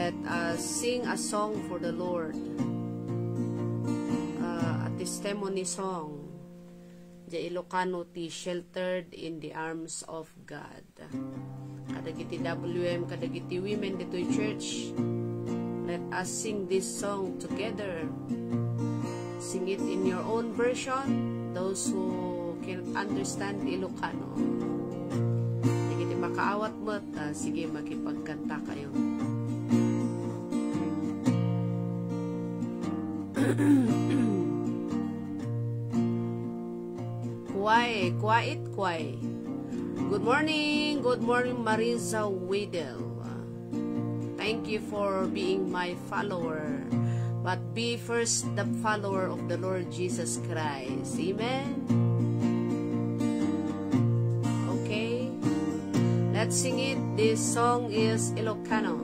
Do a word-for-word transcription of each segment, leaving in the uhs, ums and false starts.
Let us sing a song for the Lord. Uh, a testimony song. Diay Ilocano ti Sheltered in the Arms of God. Kadagiti W M, kadagiti women ditoy church, let us sing this song together. Sing it in your own version. Those who cannot understand Ilocano, dagiti makaawat met, ah, sige, makipagkantakayo. Kuay, kuwait, kuay. Good morning, good morning, Marisa Weidel. Thank you for being my follower. But be first the follower of the Lord Jesus Christ. Amen. Okay. Let's sing it. This song is Ilocano.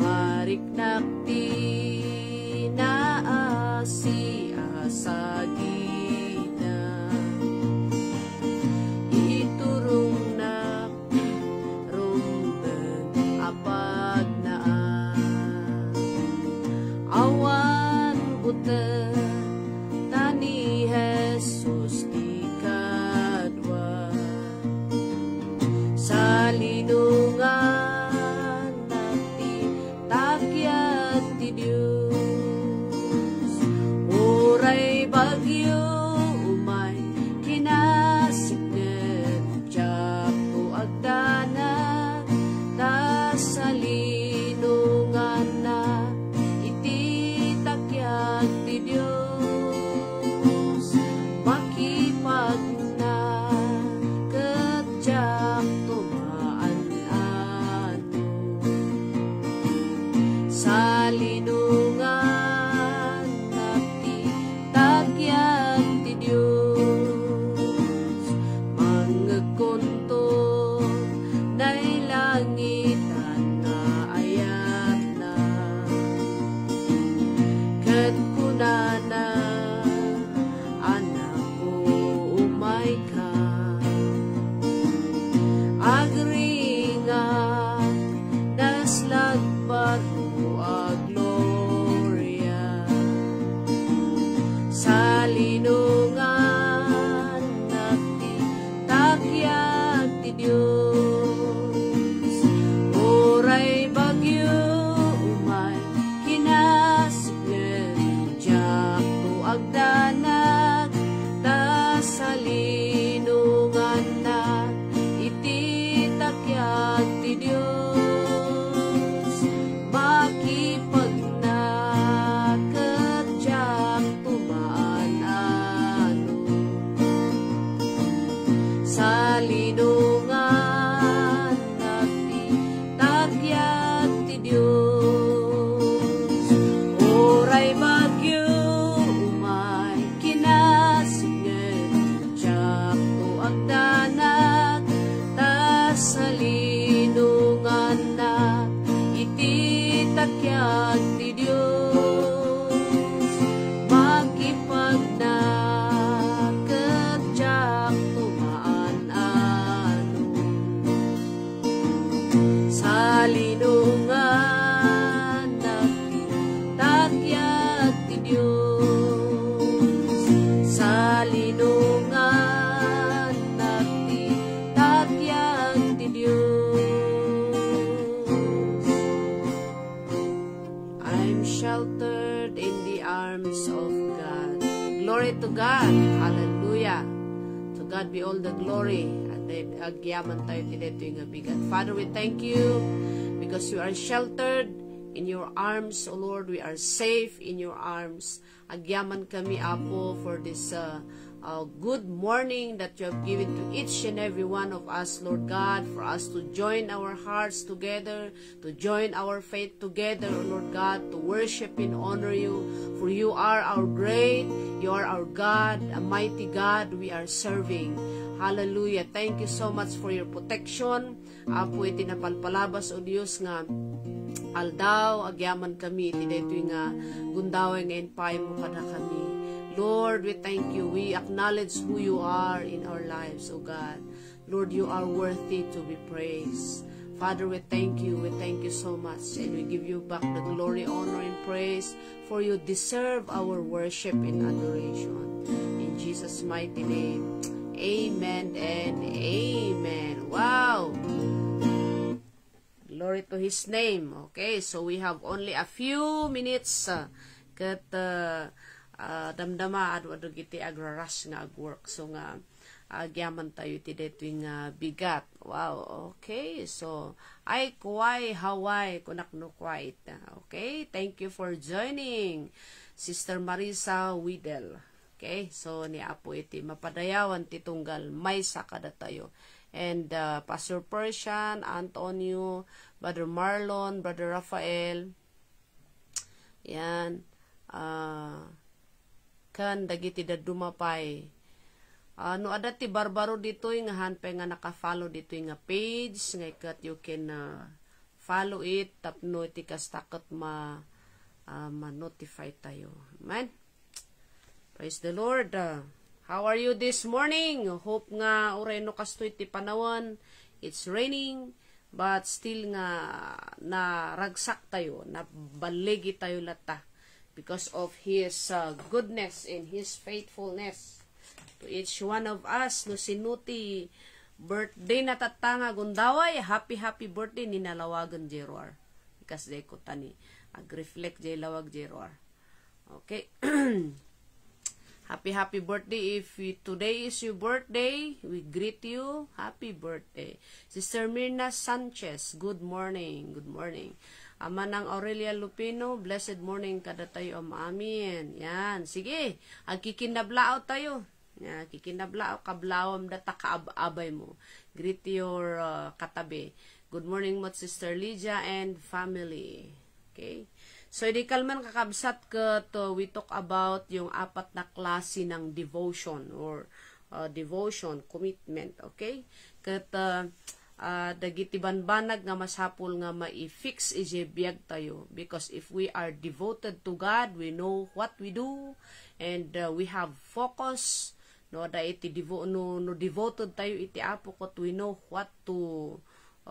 Mariknak ti naasi a sagina. Iturongnak rumben a pagnaan. Awan butek ta ni Jesus ti kadua. Salinongan ti takiag ti Dios. Uray bagyo umay, kinasipnget diakto agdanag, ta salinonganna iti takiag ti Dios. Makipagna ket diakto maan-ano. Salinonganna ti takiag ti Dios. Mangngegkonto nailangitan nga ayatna. Ket kunana, Anakko, umayka. Agringat, naslag baro a gloria. Salinongannak ti takiag ti Dios. Uray bagyo umay, kinasipnget diakto agdanag, ta salinonganna iti takiag ti Dios. Makipagna ket diakto maan-ano. Salinonganna ti takiag ti Dios. Uray bagyo umay, kinasipnget diakto agdanag, ta salinonganna iti takiag ti Dios. Makipagna ket diakto maan-ano. Salinonganna ti takiag ti Dios. Salinonganna ti takiag ti Dios. I'm sheltered in the arms of God. Glory to God. Hallelujah. To God be all the glory. At agyaman tayo ti daytoy nga bigat. Father, we thank you because we are sheltered in your arms, O Lord. We are safe in your arms. Agyaman kami, Apo, for this uh, uh, good morning that you have given to each and every one of us, Lord God, for us to join our hearts together, to join our faith together, O Lord God, to worship and honor you. For you are our great, you are our God, a mighty God we are serving. Hallelujah. Thank you so much for your protection. Apo, iti napalpalabas, O Dios, nga aldaw, agyaman kami iti daytoy nga gundaway nga impayammo kadakami. Lord, we thank you. We acknowledge who you are in our lives, O God. Lord, you are worthy to be praised. Father, we thank you. We thank you so much. And we give you back the glory, honor, and praise, for you deserve our worship and adoration. In Jesus' mighty name, amen and amen. Wow! Glory to His name. Okay, so we have only a few minutes, uh, ket, uh, uh, damdama adu-adu giti agraras nga agwork. So nga, agyaman tayo iti daytoy nga bigat. Wow, okay. So, ay, kuway, haway, kunak no quiet. Okay, thank you for joining, Sister Marisa Widel. Okay, so ni Apo iti mapadayawan ti tunggal maysa kadatayo. And, uh, Pastor Persian, Antonio, Brother Marlon, Brother Rafael, yan, ah, ken dagiti dadduma pay. Ah, no adda ti barbaro ditoy nga han pay nga naka-follow ditoy nga page, nga iket you can, ah, follow it tapno iti kasta ket ma-, ah, ma-notify tayo. Amen. Praise the Lord. Ah, how are you this morning? Hope nga uray no kastoy ti panawen. It's raining, but still nga naragsak tayo, naballigi tayo latta because of His, uh, goodness and His faithfulness to each one of us. No sino ti birthday na tatta nga gundaway, happy, happy birthday ni nalawagen Jeroar. Kas jay kutani, ag-reflect jay lawag Jeroar. Okay. Happy, happy birthday. If you, today is your birthday, we greet you. Happy birthday. Sister Mirna Sanchez, good morning. Good morning. Amanang Aurelia Lupino, blessed morning kadatayo, amin. Yan. Sige, agkikinablaaw tayo. Ya, kikinablaaw, kablawam data kaab-abay mo. Greet your, uh, katabi. Good morning mo, Sister Lydia and family. Okay? So, idi kalman kakabsat ket, uh, we talk about yung apat na klase ng devotion or, uh, devotion, commitment. Okay? Ket, uh, ah, dagiti banbanag nga masapul nga mai-fix iti biag tayo. Because if we are devoted to God, we know what we do, and, uh, we have focus, no, da iti devo-, no, no devoted tayo iti Apo, ket we know what to,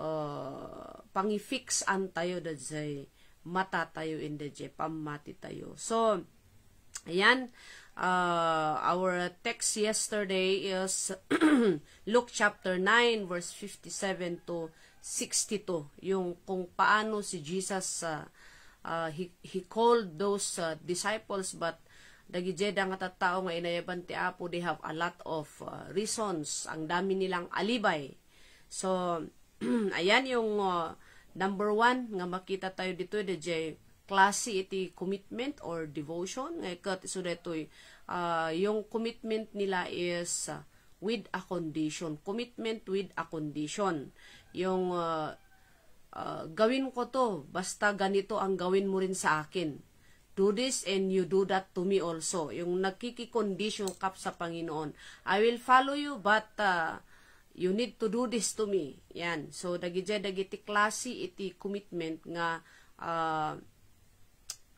uh, pangi-fix-an tayo, da jay mata tayo, in the jay pammati tayo. So, ayan, uh, our text yesterday is Luke chapter nine, verse fifty-seven to sixty-two. Yung kung paano si Jesus, uh, uh, he, he called those, uh, disciples, but dagiti dayta nga tattao nga inayaban ti Apo, they have a lot of, uh, reasons. Ang dami nilang alibay. So, ayan yung, uh, number one nga makita tayo dito, da jay klase iti commitment or devotion. Nga iket isu daytoy, uh, yung commitment nila is, uh, with a condition. Commitment with a condition. Yung, uh, uh, "Gawin ko to, basta ganito ang gawin mo rin sa akin. Do this and you do that to me also." Yung nagkiki-condition ka sa Panginoon. "I will follow you, but, uh, you need to do this to me." Yan. So, dagiti, dagiti klase iti commitment nga, ah,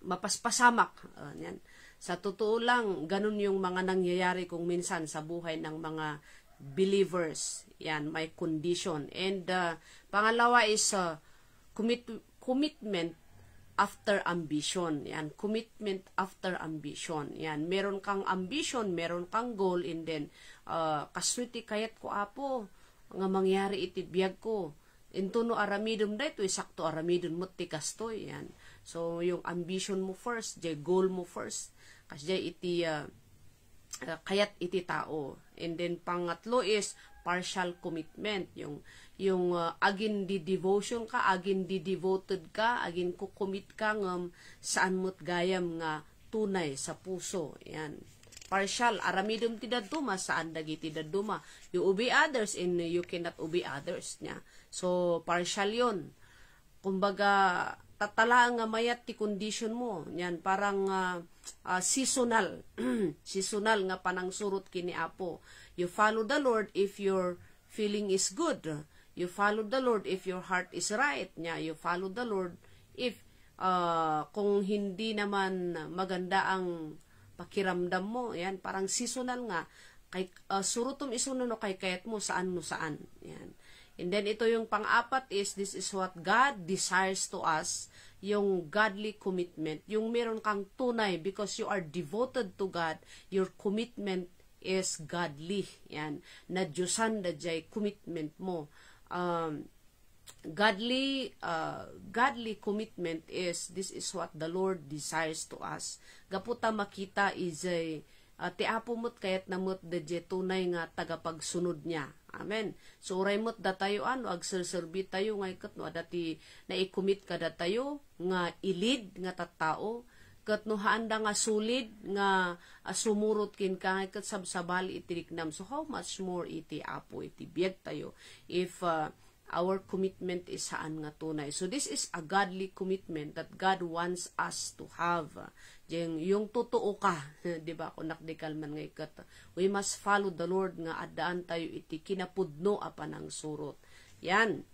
mapaspasamak. Ah, yan. Sa totoo lang, ganun yung mga nangyayari kung minsan sa buhay ng mga believers. Yan, may condition. And, ah, pangalawa is, ah, commit-, commitment after ambition. Yan, commitment after ambition. Yan, meron kang ambition, meron kang goal, and then, ah, "Kastoy ti kayat ko, Apo, nga mangyari iti biag ko. Intono aramidem daytoy, sakto aramiden met ti kastoy." Yan. So, yung ambition mo first, jay goal mo first. Kas jay iti, ah, ah, kayat iti tao. And then, pangatlo is partial commitment. Yung, yung, ah, agin-devotion ka, agin-devoted ka, agin-commit ka, ngem saan met gayam nga tunay sa puso. Yan. Partial. Aramidem ti dadduma, saan dagiti dadduma. You obey others and you cannot obey others. Nya. So, partial yon. Kumbaga, tatta laeng nga mayat ti condition mo. Yan, parang, ah, ah, seasonal. Seasonal nga panangsurot ken ni Apo. You follow the Lord if your feeling is good. You follow the Lord if your heart is right. Nya, you follow the Lord if, ah, kung hindi naman maganda ang pakiramdam mo. Yan, parang seasonal nga. Kay, ah, surotom isu no kaykayat mo, saan no saan. Yan. And then ito yung pang-apat is, this is what God desires to us, yung godly commitment, yung meron kang tunay, because you are devoted to God, your commitment is godly. Yan, nadiosan da jay commitment mo. Um, godly, uh, godly commitment is, this is what the Lord desires to us. Gapu ta makita ijay, uh, ti Apo met kayatna met da jay tunay nga tagapagsunod niya. Amen. So, uray met datayo, ano, agserserbi tayo, nga ket no, adda ti naikumit kadatayo, nga ilid nga tattao, ket no, haanda nga solid nga, ah, sumurot kenka, nga ket sabsabali iti riknam. So, how much more iti Apo, iti biag tayo, if, ah, our commitment is saan nga tunay. So, this is a godly commitment that God wants us to have. Yung, yung totoo ka, di ba? Kung nakdikal man nga ikat, we must follow the Lord nga addaan tayo iti kinapudno a panangsurot. Yan.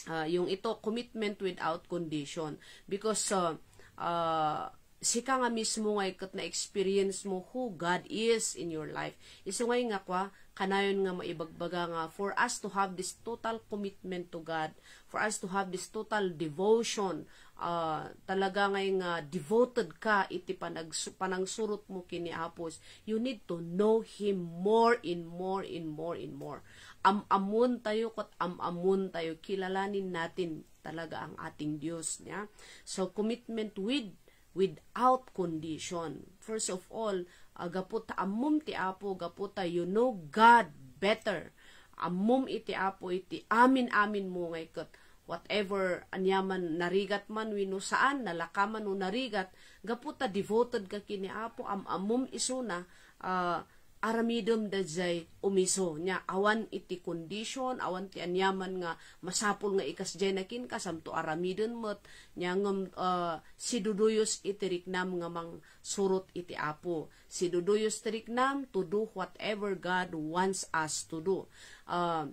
Ah, yung ito, commitment without condition. Because, ah, ah, sika nga mismo nga ikat na-experience mo who God is in your life. Isu nga nga kwa, kanayon nga maibagbaga nga for us to have this total commitment to God, for us to have this total devotion, ah, talaga nga nga devoted ka iti panagsu-, panangsurot mo kini Apos, you need to know Him more and more and more and more. Am-amon tayo, ket am-amon tayo, kilalanin natin talaga ang ating Diyos niya. So, commitment with, without condition. First of all, ah, gapu ta ammom ti Apo, gapu ta you know God better. Ammom iti Apo, iti amin-amin mo nga iket. Whatever, aniaman narigat man wenno saan, nalaka man o narigat, gapu ta devoted ka kini Apo, am-ammom isuna, ah, aramidem dayjay umiso. Nia, awan iti condition, awan ti aniaman nga masapul nga ikasdiay na kenka, samto aramiden met. Nia, ngem, ah, siduduyos iti riknam nga mangsurot iti Apo. Siduduyos ti riknam to do whatever God wants us to do. Ah,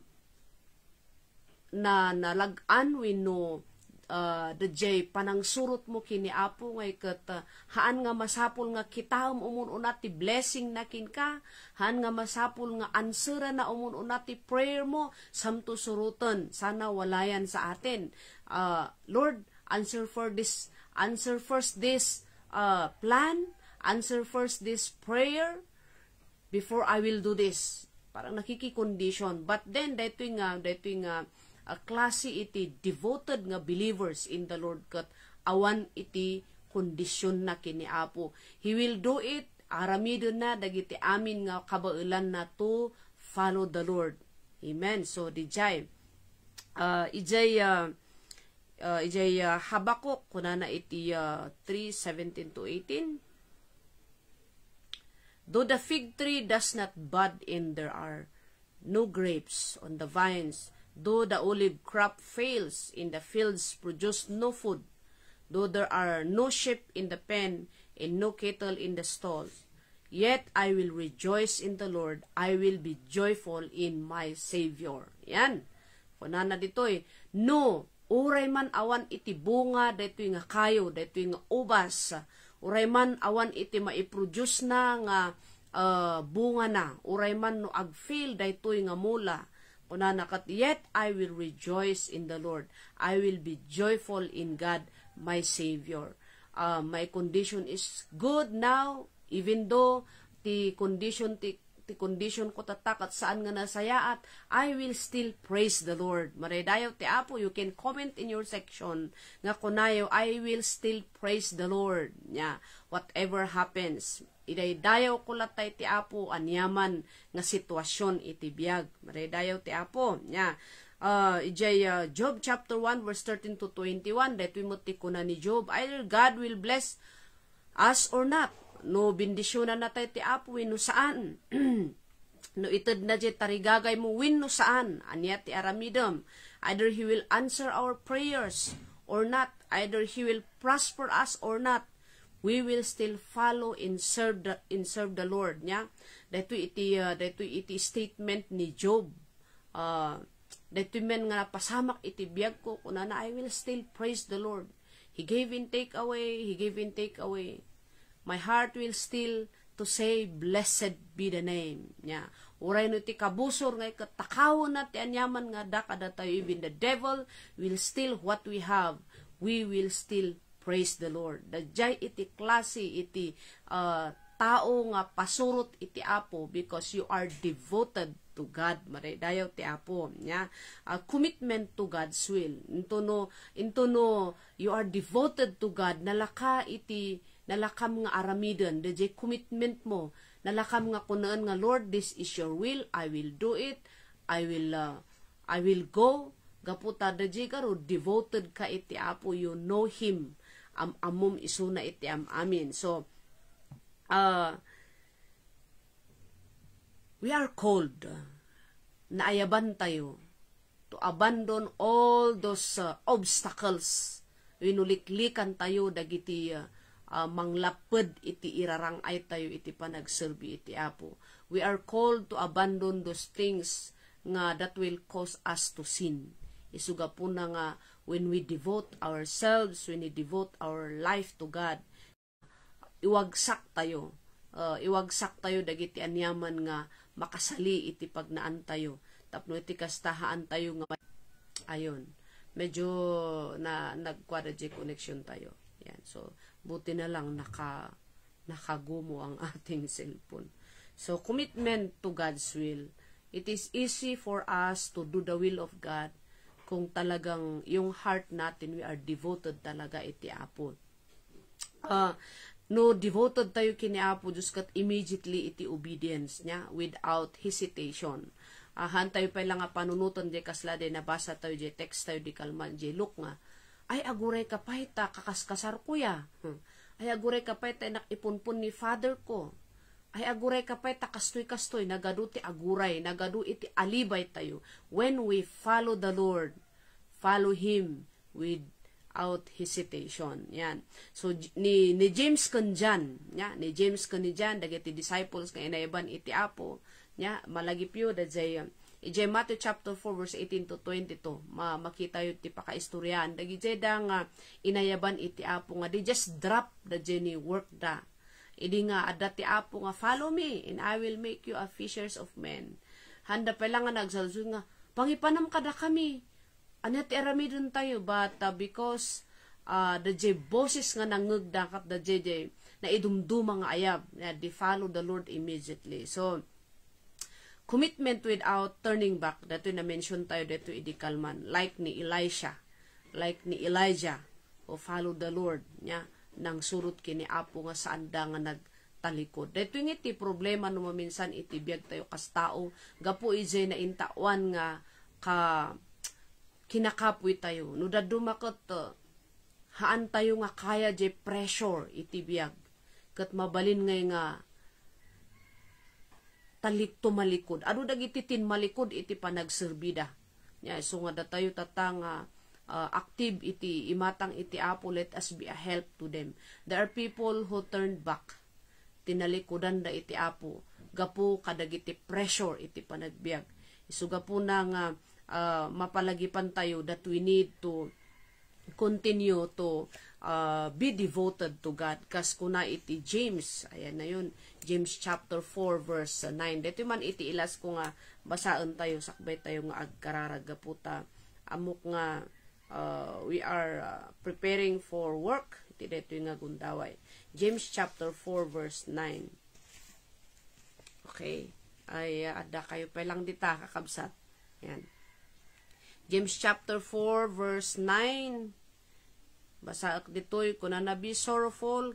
na nalag-an wenno, ah, dayjay panangsurot mo kini Apo nga iket, ah, haan nga masapul nga kitaem umun-una ti blessing na kenka, haan nga masapul nga answer na umun-una ti prayer mo, samto suroten, sana walayan sa atin. Ah, Lord, answer for this, answer first this, ah, plan, answer first this prayer, before I will do this. Parang nakikicondition. But then, daytoy nga, daytoy nga, ah, klase iti devoted nga believers in the Lord ket awan iti kondisyon na kini Apo. He will do it, aramiden na dagiti amin nga kabaelan na to follow the Lord. Amen. So, dijay, ah, ijay, ah, ah, ijay, ah, Habakkuk, kunana iti, ah, three seventeen to eighteen. Though the fig tree does not bud and there are no grapes on the vines, though the olive crop fails and the fields produce no food, though there are no sheep in the pen and no cattle in the stalls, yet I will rejoice in the Lord, I will be joyful in my Savior. Yan. Kunana ditoy, no, uray man awan iti bunga daytoy nga kayo, daytoy nga ubas, uray man awan iti maiproduce na nga, ah, bunga na, uray man no agfail daytoy nga mula, kunana ket, "Yet I will rejoice in the Lord. I will be joyful in God, my Savior." Ah, my condition is good now, even though ti condition ti ti condition ko tatta ket saan nga nasayaat, I will still praise the Lord. Madaydayaw ti Apo, you can comment in your section nga kunayo, "I will still praise the Lord." Nia, whatever happens, idaydayaw ko latta iti Apo, aniaman nga sitwasyon iti biag. Madaydayaw ti Apo. Nia, ah, ijay, ah, Job chapter one, verse thirteen to twenty-one, daytoy met ti kuna ni Job, "Either God will bless us or not. No bendisionannatay ti Apo wenno saan. No itedna diay tarigagaymo wenno saan. Ania ti aramidem? Either He will answer our prayers or not. Either He will prosper us or not. We will still follow and serve the, and serve the Lord." Nia, daytoy iti, ah, daytoy iti statement ni Job. Ah, daytoy met nga napasamak iti biag ko, kunana, "I will still praise the Lord. He gave and take away, He gave and take away. My heart will still to say, 'Blessed be the name.'" Nia, Uray no iti kabusor nga iket takawenna ti aniaman nga adda kadatayo, even the devil will steal what we have. We will still praise the Lord. Daydiay iti klase iti, ah, tao nga pasurot iti Apo because you are devoted to God. Madaydayaw ti Apo, nya. Ah, commitment to God's will. Into no, into no you are devoted to God, nalaka iti, nalakam nga aramiden, daydiay commitment mo, nalakam nga kunaan nga, "Lord, this is your will, I will do it, I will, uh, I will go." Gapu ta daydiay garo, devoted ka iti Apo, you know Him, am-ammom isuna iti am-amin. So, uh, we are called, naayaban tayo to abandon all those, uh, obstacles wenno liklikan tayo dagiti, uh, uh, manglapped iti irarang-ay tayo iti panagserbi iti Apo. We are called to abandon those things nga that will cause us to sin. Isu gapuna nga when we devote ourselves, when we devote our life to God, iwagsak tayo. Uh, iwagsak tayo dagiti aniaman nga makasali iti pagnaan tayo. Tapno iti kasta, haan tayo nga ma-, ayon. Medyo na, nagkuada di connection tayo. Yan. So, buti na lang naka, nakagumo ang ating cellphone. So, commitment to God's will. It is easy for us to do the will of God kung talagang yung heart natin, we are devoted talaga iti Apo. Ah, no devoted tayo kini Apo Dios ket immediately iti obedience niya without hesitation. Ah, haan tayo pay la nga panunoten di kasla di nabasa tayo di text tayo di kalman di Luke nga, "Ay, aguray ka pay ta kakaskasar ko ya. Hmm. Ay, aguray ka pay ta inak ipunpon ni father ko. Ay, aguray ka pay ta kastoy-kastoy." Nagadu ti aguray, nagadu iti alibay tayo. When we follow the Lord, follow Him without hesitation. Yan. So, J-, ni, ni James ken John, ya, ni James ken ni John, dagiti disciples nga inayaban iti Apo, ya, malagipyo, dayjay, um, ijay Matthew chapter four, verse eighteen to twenty-two, ma-, makitayo ti pakaistoriaan. Dagijay da nga inayaban iti Apo nga, they just drop dayjay ni work da. Idi nga adda ti Apo nga, "Follow me, and I will make you a fishers of men." Handa pay la nga nagsalsol nga, "Pangipanam kadakami. Ania ti aramiden tayo?" But, uh, because, uh, dayjay boses nga nangngegda ket dayjay naidumduma nga ayab, nga they follow the Lord immediately. So, commitment without turning back. Daytoy na-mention tayo daytoy idi kalman. Like ni Elisha, like ni Elijah, who follow the Lord, nya, nangsurot kini Apo nga saanda nga nagtalikod. Daytoy nga iti problema no maminsan iti biag tayo kas tao, gapu ijay naintawan nga ka-, kinakapuy tayo. No dadduma ket, uh, haan tayo nga kaya jay pressure iti biag. Ket mabalin ngay nga talik-, tumalikod. Adu dagiti tinmalikod iti panagserbida. Nya, isu nga datayo tata nga, ah, active iti imatang iti Apo, let us be a help to them. There are people who turned back. Tinalikudanda iti Apo gapu kadagiti pressure iti panagbiag. Isu gapuna nga, ah, mapalagipan tayo that we need to continue to, uh, be devoted to God. Kas kuna iti James, ayan na yun, James chapter four, verse nine. Dito man iti ilas ko nga basaen tayo, sakbay tayo nga agkararag gapu ta. Ammok nga, uh, we are, uh, preparing for work. Iti dito nga gundaway. James chapter four, verse nine. Okay. Ay, uh, adda kayo pa lang dita, kakabsat. Yan. James chapter four, verse nine. Basaek ditoy, kunana, "Be sorrowful,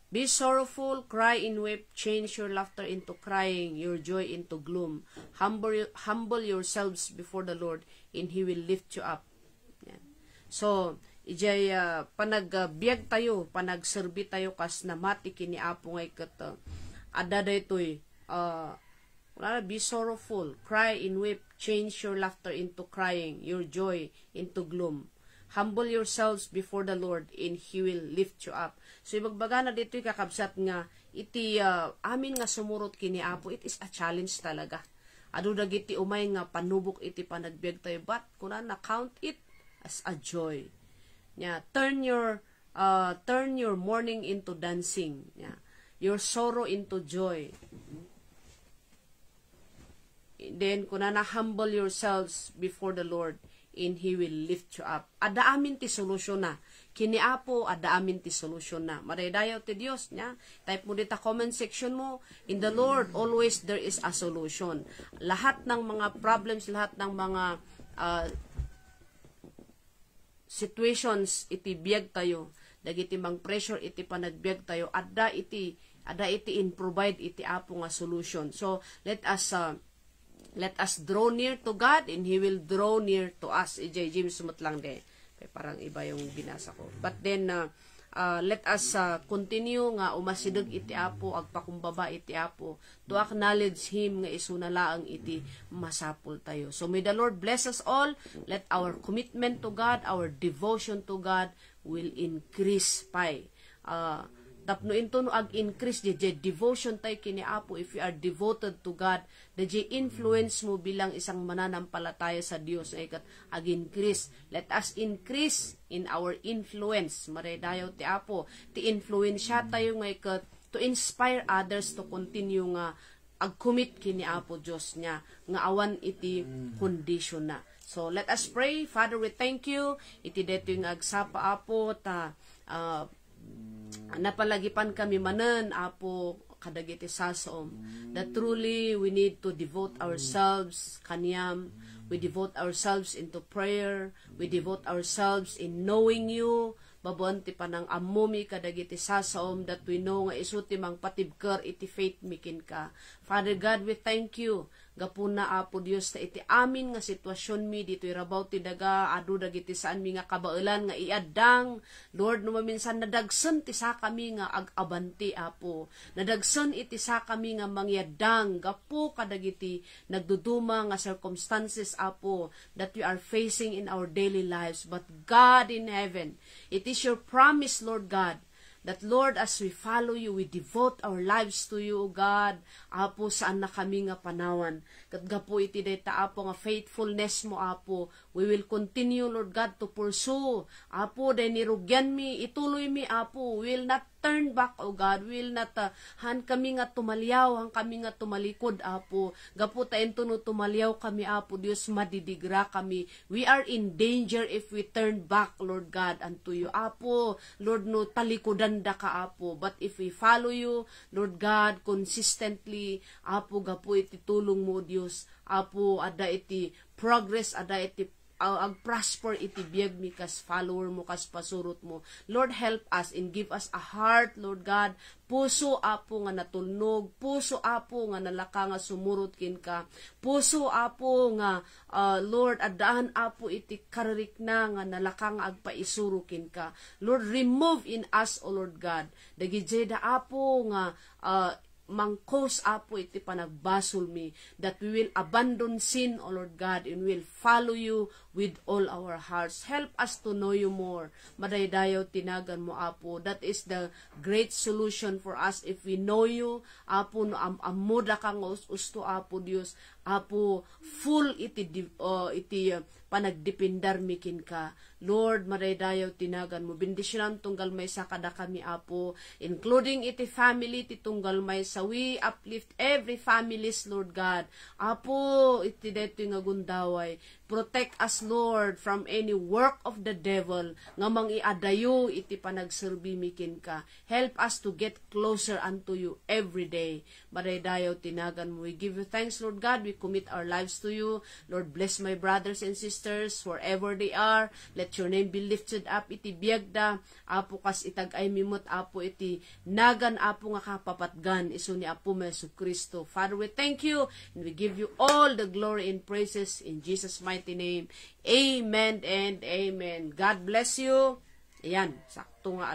be sorrowful, cry and weep, change your laughter into crying, your joy into gloom. Humble, humble yourselves before the Lord, and He will lift you up." Yan. So, ijay, ah, panag, ah, biag tayo, panagserbi tayo kas namati kini Apo nga iket, ah, adda daytoy, ah, wala, "Be sorrowful, cry and weep, change your laughter into crying, your joy into gloom. Humble yourselves before the Lord, and He will lift you up." So, ibagbagana ditoy, kakabsat, nga iti, ah, amin nga sumurot kini Apo, it is a challenge talaga. Adu dagiti umay nga panubok iti panagbiag tayo, but kunana, "Count it as a joy." Nya, turn your, uh, turn your mourning into dancing. Nya, your sorrow into joy. Then, kunana, "Humble yourselves before the Lord, and He will lift you up." Adda amin ti solusyonna. Kini Apo, adda amin ti solusyonna. Madaydayaw ti Dios niya. Type mo dita comment section mo, "In the Lord, always there is a solution." Lahat ng mga problems, lahat ng mga, ah, situations iti biag tayo, dagiti mang pressure iti panagbiag tayo, adda iti, adda iti in-provide iti Apo nga solution. So, let us, uh, let us draw near to God and He will draw near to us. Ijay James met lang de. Kay parang iba yung binasa ko. But then, uh, uh, let us, uh, continue nga umasideg iti Apo, agpakumbaba iti Apo, to acknowledge Him nga isuna laeng iti masapul tayo. So may the Lord bless us all. Let our commitment to God, our devotion to God will increase pay. Ah, tapno into no ag-increase di, di devotion tayo kini Apo, if we are devoted to God, the influence mo bilang isang mananampalataya sa Dios ay kat ag-increase. Let us increase in our influence. Madaydayaw ti Apo, ti influensya tayo nga ikat to inspire others to continue nga ag-commit kini Apo Dios niya nga awan iti kondisyon na. So, let us pray. Father, we thank you iti daytoy nga agsapa, Apo, ta, ah, napalagipan kami manen, Apo, kadagiti sasaom, that truly we need to devote ourselves kaniam. We devote ourselves into prayer. We devote ourselves in knowing you. Babaen ti panang-ammomi kadagiti sasaom, that we know nga isu ti mangpatibker iti faith mi kenka. Father God, we thank you. Gapuna, Apo Dios, ta iti amin nga situasionmi ditoy rabaw ti daga, adu dagiti saanmi nga kabaelan nga iaddang. Lord, no maminsan nadagsen ti sakami nga ag-abanti, Apo. Nadagsen iti sakami nga mangiaddang gapu kadagiti nagduduma nga circumstances, Apo, that we are facing in our daily lives. But God in heaven, it is your promise, Lord God, that, Lord, as we follow you, we devote our lives to you, O God. Apo, saanna kami nga panawan. Ket gapu iti dayta, Apo, nga faithfulness mo, Apo, we will continue, Lord God, to pursue. Apo, dayta ni rugianmi, ituloymi, Apo. We will not turn back, O God. We will not, uh, han kami nga tumaliaw, han kami nga tumalikod, Apo. Gapu ta intono tumaliaw kami, Apo Dios, madidigra kami. We are in danger if we turn back, Lord God, unto you, Apo. Lord, no, talikudan daka, Apo. But if we follow you, Lord God, consistently, Apo, gapu iti tulong mo, Dios, Apo, adda iti progress, adda iti, uh, ag-prosper iti biag mi kas follower mo, kas pasurot mo. Lord, help us and give us a heart, Lord God, puso, Apo, nga natulnog, puso, Apo, nga nalaka nga sumurot kenka, puso, Apo, nga, ah, Lord, addaan, Apo, iti karirikna nga nalaka nga agpaisuro kenka. Lord, remove in us, O Lord God, dagiti da, Apo, nga, ah, mangkos, Apo, iti panagbasolmi, that we will abandon sin, O Lord God, and will follow you with all our hearts. Help us to know you more. Madaydayaw ti nagan mo, Apo. That is the great solution for us if we know you, Apo, no am-, ammoda ka nga us-usto, Apo Dios. Apo, full iti di-, uh, iti, uh, panagdepender mi kenka. Lord, madaydayaw ti nagan mo. Bendisionan tunggal maysa kadakami, Apo, including iti family ti tunggal maysa. We uplift every families, Lord God. Apo, iti daytoy nga gundaway, protect us, Lord, from any work of the devil nga mangiadayo iti panagserbi mi kenka. Help us to get closer unto you every day. Madaydayaw ti nagan mo. We give you thanks, Lord God. We commit our lives to you. Lord, bless my brothers and sisters wherever they are. Let your name be lifted up iti biagda. Apo, kas itag-ay mi met, Apo, iti nagan, Apo, nga kapapatgan isu ni Apo mi Jesu-Cristo. Father, we thank you and we give you all the glory and praises in Jesus' mighty name. Amen and amen. God bless you. Ayan, sakto nga